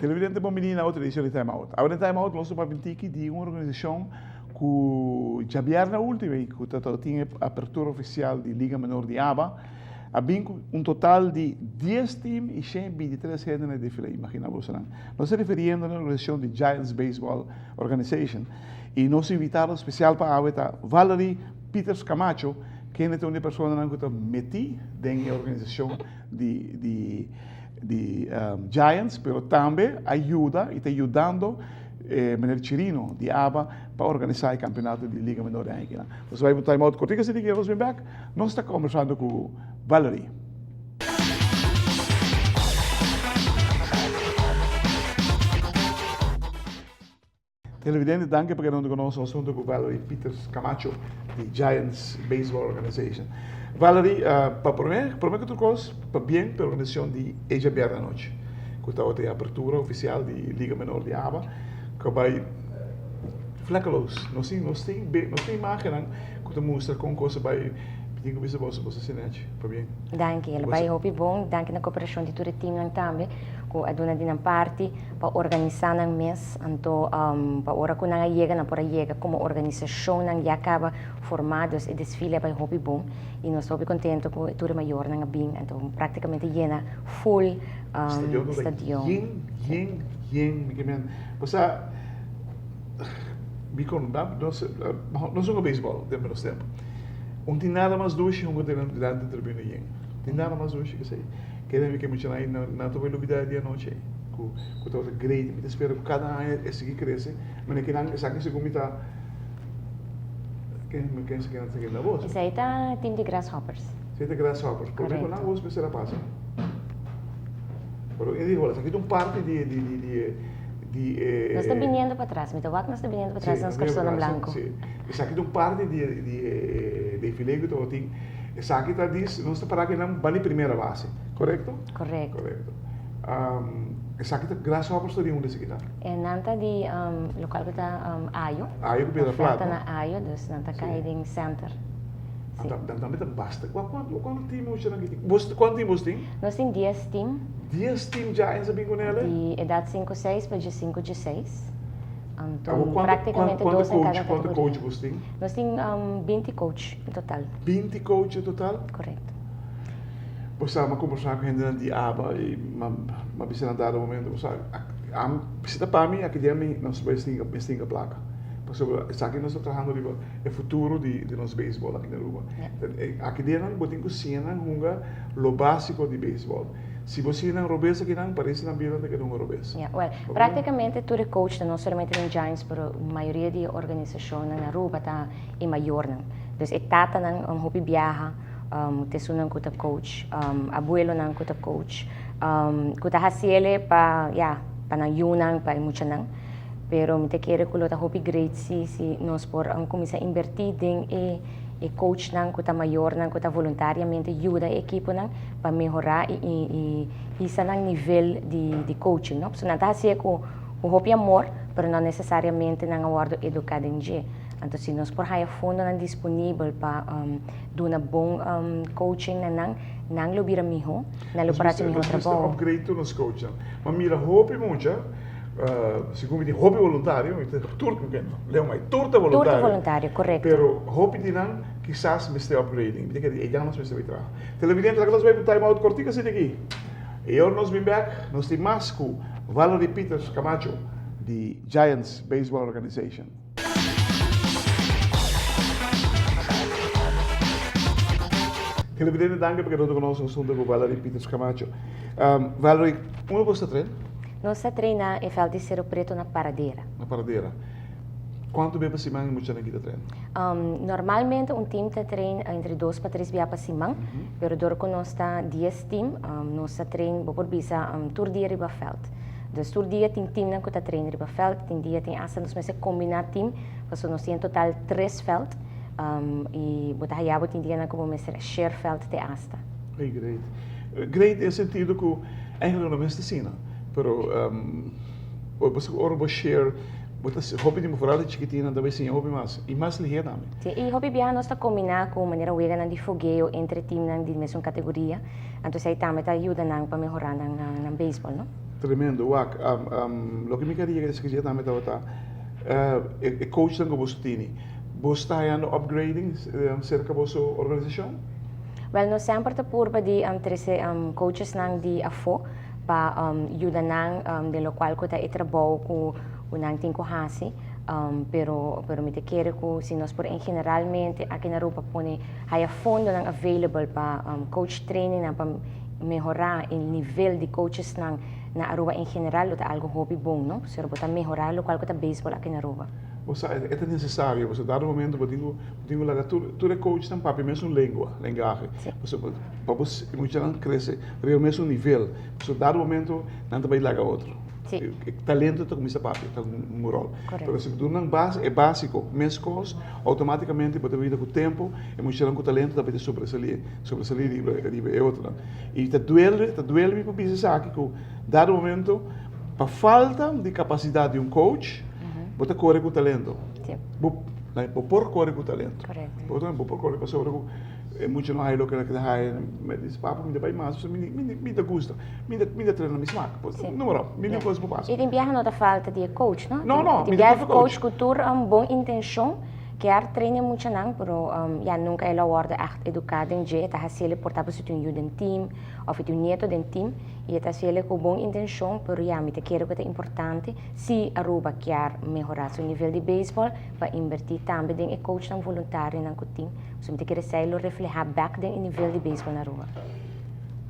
Televidente bon bini na otro edicion di Time Out. Awe den Time Out nos ta papia un tiki di un organisacion cu djabièrnè ultimo y cu ta tin e apertura oficial di Liga Menor di Aba a bin cu un total di dies team y shen bintitres hende na e defile. Imagina bosonan. Nos ta referiendo na e organisacion di Giants Baseball Organization y nos invitado special pa awe ta Valerie Pieters Camacho kende ta un di e personanan cu ta meti den e organisacion di di di Giants, pero tambe a yuda y ta yudando meneer Chirino di aba pa organisa e campeonato di Liga Menor di aña kinan. Nos a bai pa un time out cortico asina ki nos bin bek, nos ta conversando cu Valerie. Televidente danki pa keda huntu ku nos nos huntu ku Valerie Pieters Camacho di Giants Baseball Organization. Valerie, pa prome, prome ku tur kos, pabien pa e organisashon di e djabièrnè anochi ku tabata e apertura ofisial di Liga Menor di Aba ku a bai vlekkeloos. Nos tin, nos tin, nos tin imagennan ku ta mustra kon kos a bai. Mi tin ku bisa boso, boso hasi nèchi. Pabien. Danki, el a bai hopi bon. Danki na koperashon di tur e timnan tambe ku a duna di nan parti pa organisá nan mes. Anto pa ora ku nan a yega, nan por a yega komo organisashonnan ya kaba formá. Dus e desfile a bai hopi bon i nos ta hopi kontento ku tur e mayornan a bin. Anto praktikamente yena ful Stadion tabata stadion. yen, yen, yen. Mi ke men, pasá mi kon nos nos hunga beisbòl den menos tempu. Un tin nada mas dushi hunga dilanti tribuna yen. Tin nada mas dushi ke esei. Kende mi ke menshona ei nan ta bai lubida e dia anochi ei ku ku tabata great. Mi ta spera ku kada aña e sigui krese. Manera ke nan esaki segun mi ta ken ken esaki nan ta kende abos. Esei ta team di Grasshoppers. Esei ta Grasshoppers. Prome ku nan abos mester a pasa. Pero e di hola esaki ta un parti di di di di e di e. Nos ta biniendo patras. Mi ta wak nos ta biniendo patras nos karsonan blanko. Si, esaki ta un parti di e di e defile ku tabatin. Esaki ta dis, nos ta para kinan bani primera base, korekto? Korekto. Korekto. Esaki ta Grasshoppers ta di unda esaki ta? E nan ta di lokal ku ta Ayo. Ayo ku Piedra Plata. Ta na Ayo, dus nan ta kai den center. Si. Nan tambe ta basta. Kuantu team boso nan tin? Kuantu team boso tin? Nos tin dies team. Dies team Giants a bin ku nele? Di edat sinku seis pa diesinku dieseis. Anto praktikamente dos den kada kategoria. Kuantu coach boso tin? Nos tin binti coach en total. Binti coach en total? Korekto. Bo sa, mi a kombersá ku hendenan di aba i mi a bisa nan dado momento, bo sa, si ta pa mi, aki den mi nos bai stinga plaka. Pasobra esaki nos ta trahando riba e futuro di nos beisbòl aki na Aruba. Aki den nan bo tin ku siña nan hunga lo básiko di beisbòl. Si bo siña nan robes akinan, parese nan bira ta keda hunga robes. Ya, wèl, práktikamente tur e coachnan, no solamente den Giants, pero mayoria di e organisashonnan na Aruba ta e mayornan. Dus e tatanan hopi biaha ta esunnan ku ta coach, abuelonan ku ta coach, ku ta hasiel pa, ya, pa nan yunan, pa e muchanan. Pero mi ta kere ku lo ta hopi great si si nos por kuminsá inbertí den e e coachnan ku ta mayornan ku ta voluntariamente yuda e ekiponan pa mehorá i i hisa nan nivel di di coaching, no. Pasobra nan ta hasié ku ku hopi amor, pero no nesesariamente nan a wòrdu eduká den dje. Anto si nos por haya fondonan disponibel pa duna bon coaching na nan, nan lo bira mihó, nan lo por hasi mihó trabou. Nos mester upgrade tur nos coachnan. Ma mira hopi mucha, segun mi tin hopi voluntario, mi ta tur leu mai, tur ta voluntario. Tur ta voluntario, korekto. Pero hopi di nan kisas mester upgrading. Mi ta kere di einan nos mester bai traha. Televidente, laga nos bai pa un time out kortiko asina aki. E ora nos bin bek, nos tin mas ku Valerie Pieters Camacho di Giants Baseball Organization. Televidente danki pa keda ku nos asuntu ku Valerie Pieters Camacho. Valerie, unda bo sta train? Nos ta train na e veld di Cerro Preto na Paradera. Na Paradera. Kuantu bia pa siman e muchanan aki ta train? Normalmente un team ta train entre dos pa tres bia pa siman, pero dor ku nos ta dies team, nos ta train, bo por bisa, tur dia riba veld. Dus tur dia tin teamnan ku ta train riba veld, tin dia tin asta nos mester kombiná team, pasobra nos tin en total tres veld, i bo ta haya bo tin dianan ku bo mester share veld te asta. Ey great. Great den sentido ku eigenlijk no mester asina, pero ora bo share bo ta hopi di foral di chikitinnan ta bay siña hopi mas y mas lihe tambe. Si, y hopi biaha nos ta combina cu manera weganan di fogeo entre teamnan di mesun categoria, anto esey tambe ta yuda nan pa mehora nan baseball, no? Tremendo, wak, loke mi queria escucha tambe tabata e coachnan cu boso tini, boso ta hayando upgrading cerca boso organisacion? Wel, nos semper ta purba di trece coachesnan di afo pa yuda nan den locual cu ta e trabou cu nan tin cu haci, pero pero mi ta kere cu si nos por en generalmente aki na Aruba pone haya fondonan available pa coach trainingnan pa mehora e nivel di coachesnan na Aruba en general lo ta algo hopi bon, no? Pasobra bo ta mehora locual cu ta baseball aki na Aruba. Bo sa, e ta necesario, pasobra dado momento bo tin cu bo tin cu laga tur tur e coachnan papia mesun lengua, lengahe, pasobra pa bo e muchanan crece riba mesun nivel, pasobra dado momento nan ta bay laga otro. E talento ta cuminsa papia, ta un rol. Pero si bo duna nan base, e basico, mescos, automaticamente bo ta bira cu tempo e muchanan cu talento ta bay ta sobresali, sobresali riba riba e otronan. Y ta duele, ta duele mi pa bisa esaki cu dado momento pa falta di capacidad di un coach, Bo ta kore ku talento. Bo, bo por kore ku talento. Bo, bo por kore pasobra ku e mucha no hay loke nan ta hay. Mi dice, papa, mi ta bai mas, mi, mi, mi ta gusta. Mi ta, mi ta trena mi smak. Noem maar op. Mi kos por pasa. I tin biaha no ta falta di e coach, no? No, no. Tin biaha coach ku tur un bon intencion kier traina e muchanan, pero ya nunca el a wordo echt educa den dje. E ta haciele por ta pasobra tin un yu den team of e tin un nieto den team i e ta haciele ku bon intencion, pero ya mi ta kere ku ta importante. Si Aruba kier mehora su nivel di beisbol, pa inberti tambe den e coachnan voluntarionan cu tin, pasobra mi ta kere esey lo refleha bek den e nivel di beisbol na Aruba.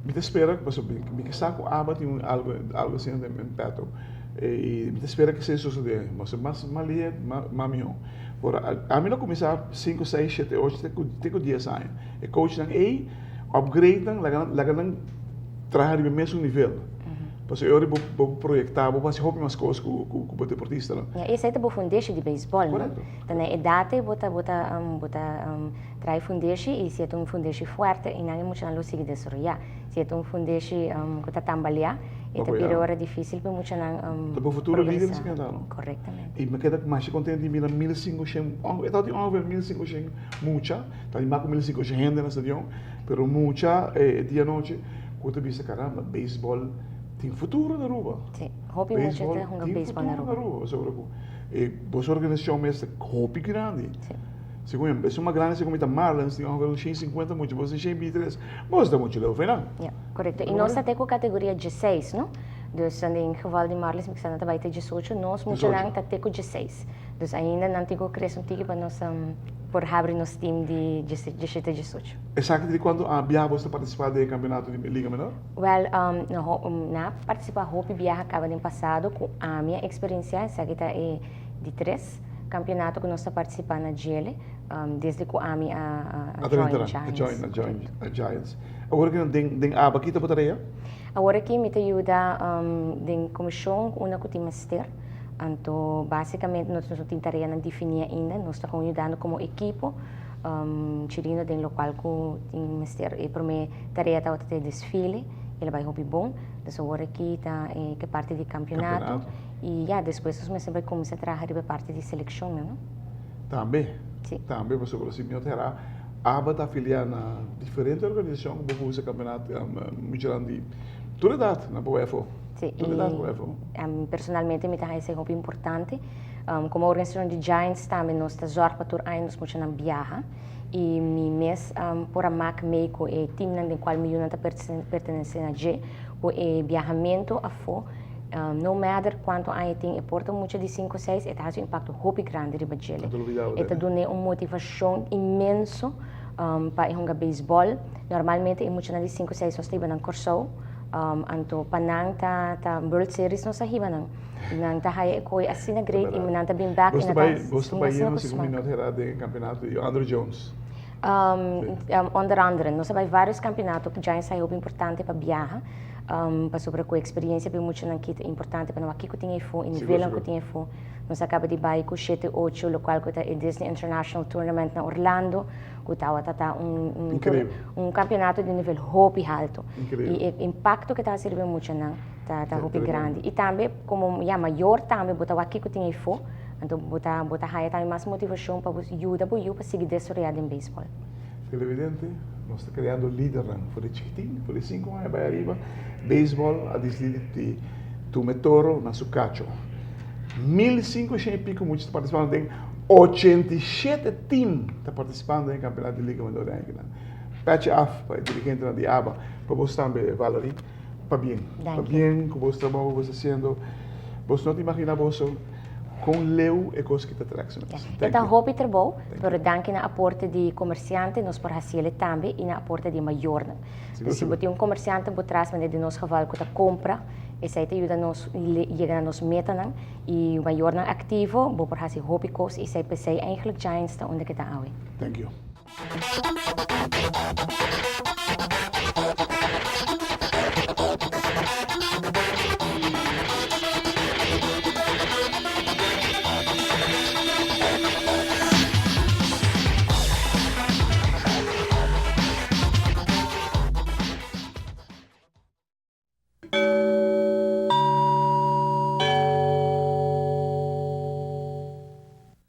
Mi ta spera, pasobra mi ke sa cu Aba tin un algo algo asina den den petto, y mi ta spera cu esey sosode, pasobra mas mas lihe mas miho. Por ami lo cuminsa cinco, seis, shete, ocho te cu te cu dies aña. E coachnan ey upgrade nan laga nan laga nan traha riba e mesun nivel. Pasobra e ora bo bo proyecta bo por haci hopi mas cos cu cu bo deportistanan. Ya, esey ta bo fundeshi di beisbol, no? Correcto. Ta na e edad ey bo ta bo ta bo ta trae fundeshi y si e ta un fundeshi fuerte y nan e muchanan lo sigui desaroya. Si e ta un fundeshi cu ta tambalea e ta bira ora dificil pa e muchanan Ta bo futuro lider progresa. si keda, no? Correctamente. Y mi keda masha contento di mira 1500, e tabatin ongeveer 1500 mucha, tabatin mas cu 1500 hende na stadion, pero mucha e dia anochi. Ku ta bisa caramba, beisbol tin futuro na Aruba. Sí, hopi mucha ta hunga beisbol na Aruba. Tin futuro na Aruba, pasobra ku e boso organisashon mes ta hopi grandi. Sí. Segun mi, esun mas grandi segun mi ta Marlins, tin ongeveer un 150 mucha, boso tin 123, boso ta muchu leu fei nan. Ja, korekto. I nos ta te ku kategoria dieseis, no? Dus den geval di Marlins mi kisa nan ta bai te diesocho, nos muchanan ta te ku dieseis. Dus ainda nan tin ku krese un tiki pa nos por habri nos team di diesshete, diesocho. Esaki ta di kuantu a biaha boso ta partisipá den e kampeonato di Liga Menor? Wèl, na a partisipá hopi biaha kaba den pasado ku ami a eksperensiá, esaki ta e di tres kampeonato ku nos ta partisipá na djele desde ku ami a join Giants. A join, a join Giants. Awor aki den aba ki ta bo tarea? Awor aki mi ta yuda den komishon unda ku tin mester. Anto basikamente nos no tin tareanan definí ainda, nos ta kon yudando komo ekipo. Chirino den locual cu tin mester e prome tarea tabata ta e desfile, el a bay hopi bon, dus awor aki ta e ke parti di campeonato y ya despues nos mester bay cuminsa traha riba e parti di seleccionnan no. Tambe, Si. tambe pasobra si mi no ta hera aba ta afilia na diferente organisacion cu bo por usa campeonato muchanan di tur edad nan por bay afo, Si, tur edad por bay afo. y personalmente mi ta haci esey hopi importante. Como organisacion di Giants tambe nos ta zorg pa tur aña nos muchanan biaha y mi mes por a mak mee cu e teamnan den cual mi yunan ta pertenece na dje cu e biahamento afo no matter cuanto aña e tin e por ta mucha di cinco seis e ta haci un impacto hopi grandi riba djele. E ta dun'e un motivacion inmenso pa e hunga beisbol. Normalmente e muchanan di cinco seis nos ta hiba nan Corsou anto pa nan ta World Series nos a hiba nan. Nan ta haya e koe asina great y nan ta bin back y nan ta Bos ta bai yendo segun mi no ta hera den e campeonato di Andruw Jones. Onder andere, nos a bai varios campeonato, Giants sa hopi importante pa biaha, pasobra cu experiencia pa e muchanan ki ta importante pa nan wak kico tin eyfo, e nivelnan cu tin eyfo. Nos a caba di bai cu shete ocho, locual cu ta e Disney International Tournament na Orlando, cu tawata ta un campeonato di nivel hopi halto. Y e impacto cu ta haci riba e muchanan ta hopi grandi. Y tambe como ya mayor tambe bo ta wak kico tin eyfo. Anto bo ta bo ta haya tambe mas motivashon pa bo yuda bo yu pa sigui desaroyá den beisbòl. Televidente, nos ta kreando lidernan for di chikitin, for di sinku aña bai ariba. Beisbòl a disidí di tuma e toro na su kacho. 1500 i piko mucha ta partisipando den 87 tim ta partisipando den e kampeonato di Liga Menor di aña kinan. Pèchi af pa e dirigentenan di aba, pa bos tambe Valerie. Pabien. Pabien ku bos trabou ku bos ta hasiendo. Bos no ta imaginá boso kon leu e kos ki ta trèk su mes. E ta hopi trabou, pero danki na aporte di komersiante nos por hasiel tambe i na aporte di mayornan. Dus si bo tin un komersiante bo tras manera den nos geval ku ta kompra, esei ta yuda nos yega na nos metanan i mayornan aktivo bo por hasi hopi kos i esei p'esei eigenlijk Giants ta unda ke ta awe. Thank you.